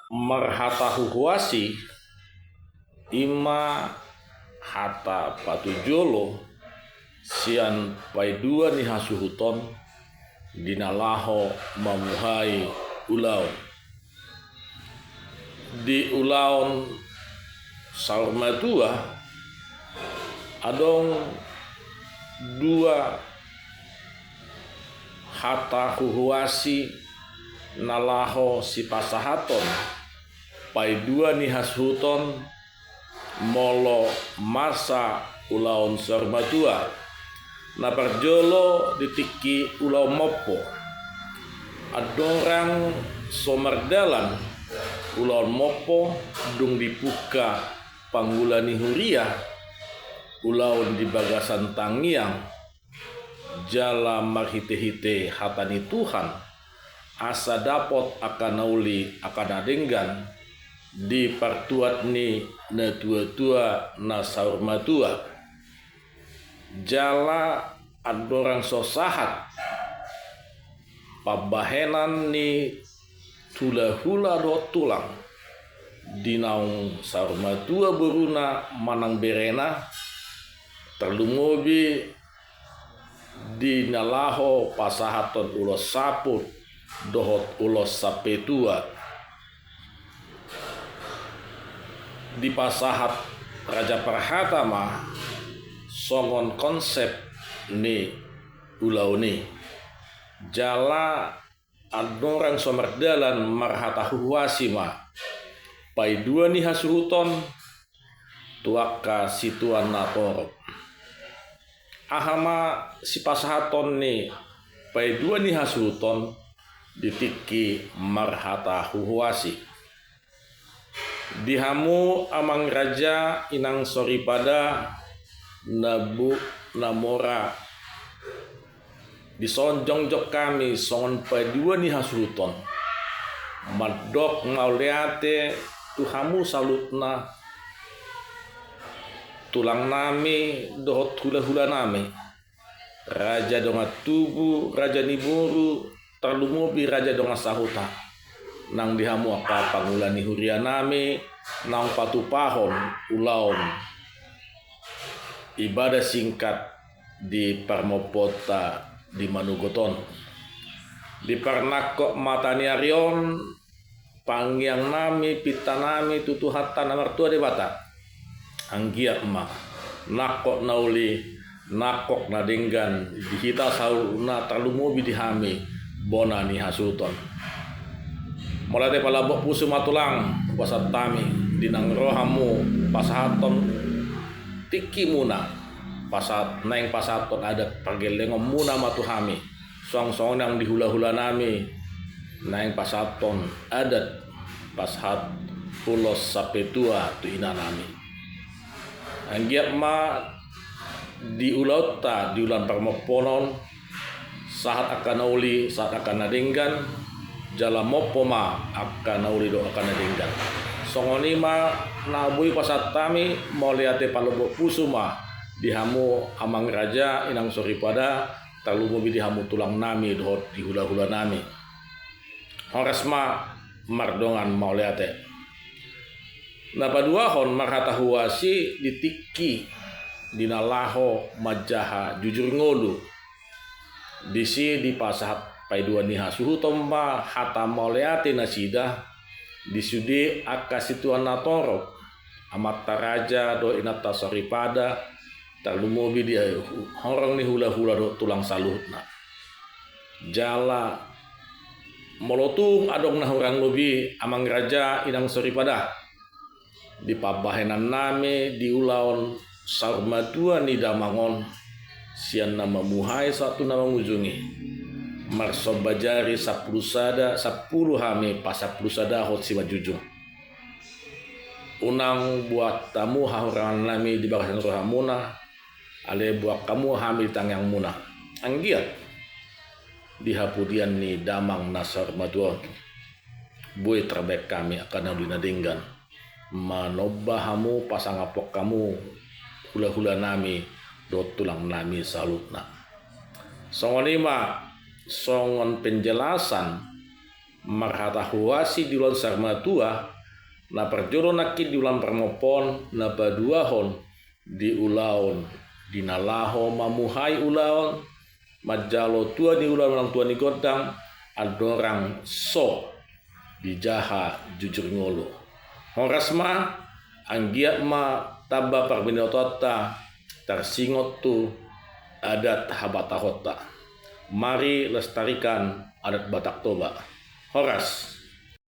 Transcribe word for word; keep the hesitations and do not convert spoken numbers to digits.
Marhata huhuasi, i ma hata patujolo sian paidua ni hasuhuton di na laho mamuhai ulaon. Di ulaon saur matua adong dua hata huhuasi na laho sipasahaton paidua ni hasuhuton molo masa ulaon saur matua. Na parjolo di tingki ulaon mompo. Andorang so mardalan ulaon mompo, dung dipungka pangula ni huria, ulaon di bagasan tangiang, jala marhitehite hata ni Tuhan, asa dapot angka na uli angka na denggan di partuat ni natuatua na saur matua. Jala andorang so sahat pambahenan ni hulahula dohot tulang di naung saur matua boruna manang berena, tarlumobi di na laho pasahathon ulos saput dohot ulos sampetua. Dipasahat raja parhata ma songon konsep ni ulaon i. Jala andorang so mardalan marhata huhuasi ma paidua ni hasuhuton tu angka situan na torop. Aha ma sipasahaton ni paidua ni hasuhuton di tingki marhata huhuasi? Di hamu amang raja inang soripada, na bu na mora dison jongjong hami songon paidua ni hasuhuton mandok mauliate tu hamu saluhutna, tulang nami dohot hulahula nami, raja dongan tubu, raja ni boru, tarlumobi raja dongan sahuta, nang di hamu angka pangula ni huria nami naung patupahon ulaon ibadah singkat di parmompoonta di manogot on. Di parnangkok mata ni ari on, pangiang nami, pinta nami tu Tuhanta na martua Debata. Anggiat ma nangkok na uli, nangkok na denggan di hita saluhutna, tarlumobi di hami bona ni hasuhuton. Mauliate palambok pusu ma tulang hupasahat hami, di naung ro hamu pasahathon tingkimuna, pasahat naeng pasahathon adat pargellengonmuna ma tu hami. Suang songon i nang di hulahula nami naeng pasahathon adat pasahat ulos sampetua tu ina nami. Anggiat ma di ulaonta di ulaon parmompoon on sahat angka na uli, sahat angka na denggan, jala mompo ma angka na uli dohot angka na denggan. Songon i ma na boi pasahat hami, mauliate palambok pusu ma di hamu amang raja inang soripada, tarlumobi di hamu tulang nami dohot di hulahula nami. Horas ma mardongan mauliate. Na paduahon marhata huhuasi di tingki di na laho manjaha jujur ngolu. Disi dipasahat paidua ni hasuhuton ma hata mauliate nasida di sude angka situan na torop, amanta raja dohot inanta soripada, tarlumobi di horong ni hulahula dohot tulang saluhutna. Jala molo tung adong na hurang lobi amang raja inang soripada, di pambahenan nami di ulaon saur matua ni damang on, sian na mamuhai sahat tu na mangujungi, marsomba jari sampulu sada, sampulu hami pasampulu sadahon simanjujung. Unang buat hamu hahurangan nami di bagasan rohamuna, alai buat hamu hami di tangiangmuna. Anggiat di hapudian ni damang na saur matua on, boi tarbaen hami angka na uli na denggan, manomba hamu, pasangaphon hamu hulahula nami dohot tulang nami saluhutna. Songon i ma songon penjelasan marhata huasi di ulaon saur matua, na parjolo nangkin di ulaon parmompoon, na paduahon di ulaon di na laho mamuhai ulaon, manjalo tua ni ulaon manang tua ni gondang, andorang so dijaha jujur ngolu. Horas ma, anggiat ma tamba parbinotoanta tarsingot tu adat habatahonta. Mari lestarikan adat Batak Toba. Horas.